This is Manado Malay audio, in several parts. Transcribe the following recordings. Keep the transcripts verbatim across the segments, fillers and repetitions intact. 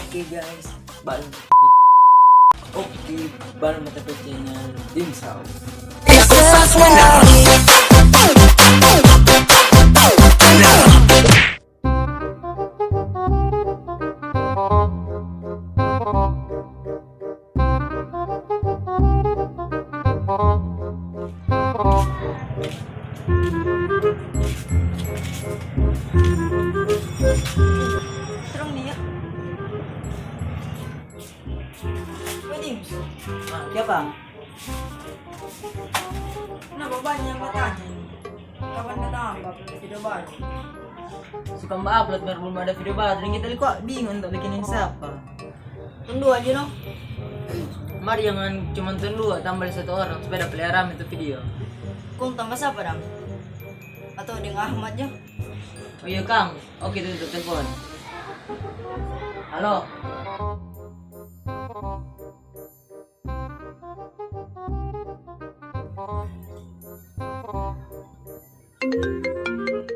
Oke guys, balik. Oke, balik lagi ke channel Dimsum. Serem nih ya. Wedding. Nah, siapa? Kenapa banyak yang bertanya ini? Kapan kita upload video baru? Suka upload baru, belum ada video baru. Dan kita kok bingung untuk bikin yang siapa. Tunggu aja no. Mar, jangan cuma tunggu, tambah satu orang supaya dapat rame itu video. Kong tambah siapa dang? Atau dengan Ahmad ya? Oh iya kang, oke tuh, tuh telepon. Halo.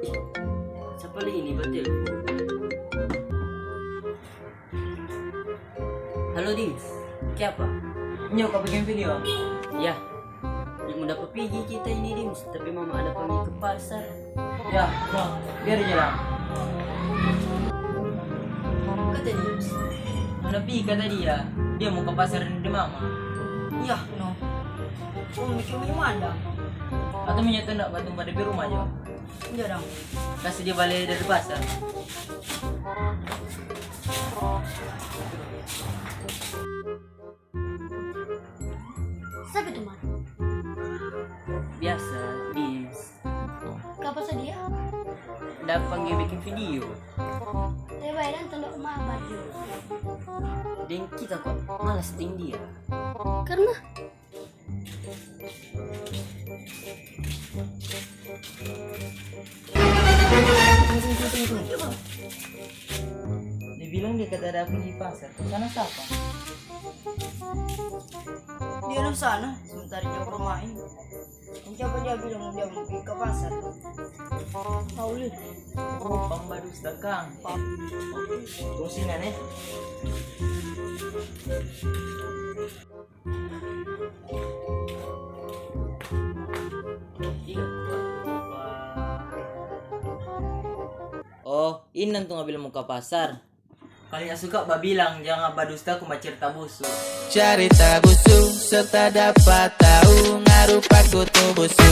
Ih, sapa lei ini batelpon? Halo Dings, kiapa? Nyo ka bikin video? Ya, yang udah pigi kita ini Dings, tapi mama ada pigi ke pasar. Ya, no, biar aja lah. Kata Dings. Ada pigi kata dia, dia mau ke pasar deng mama. Ya, no. Oh, mikir mana? Atau minyak tu ndak batumpa di rumah aja? Iya dong. Kasih dia balik dari pasar. Siapa itu, Man? Biasa, Dims. Kapa sadia? Dapa panggil bikin video. Tapi bae dan tolong ma baju. Deng kita kok malas deng dia. Karena Dia bilang dia kata ada aku di pasar. Sana siapa? Dia di sana, sementara dia bermain. Siapa dia bilang dia mau pergi ke pasar? Pauli. Oh, pambadusta kang. Oke, tunggu sini, Nane. Oh, ini nanti ngabila muka pasar. Kalinya suka babilang, jangan badusta ku bacerita busu. Cerita busu serta dapat tahu ngarupa kutu busu.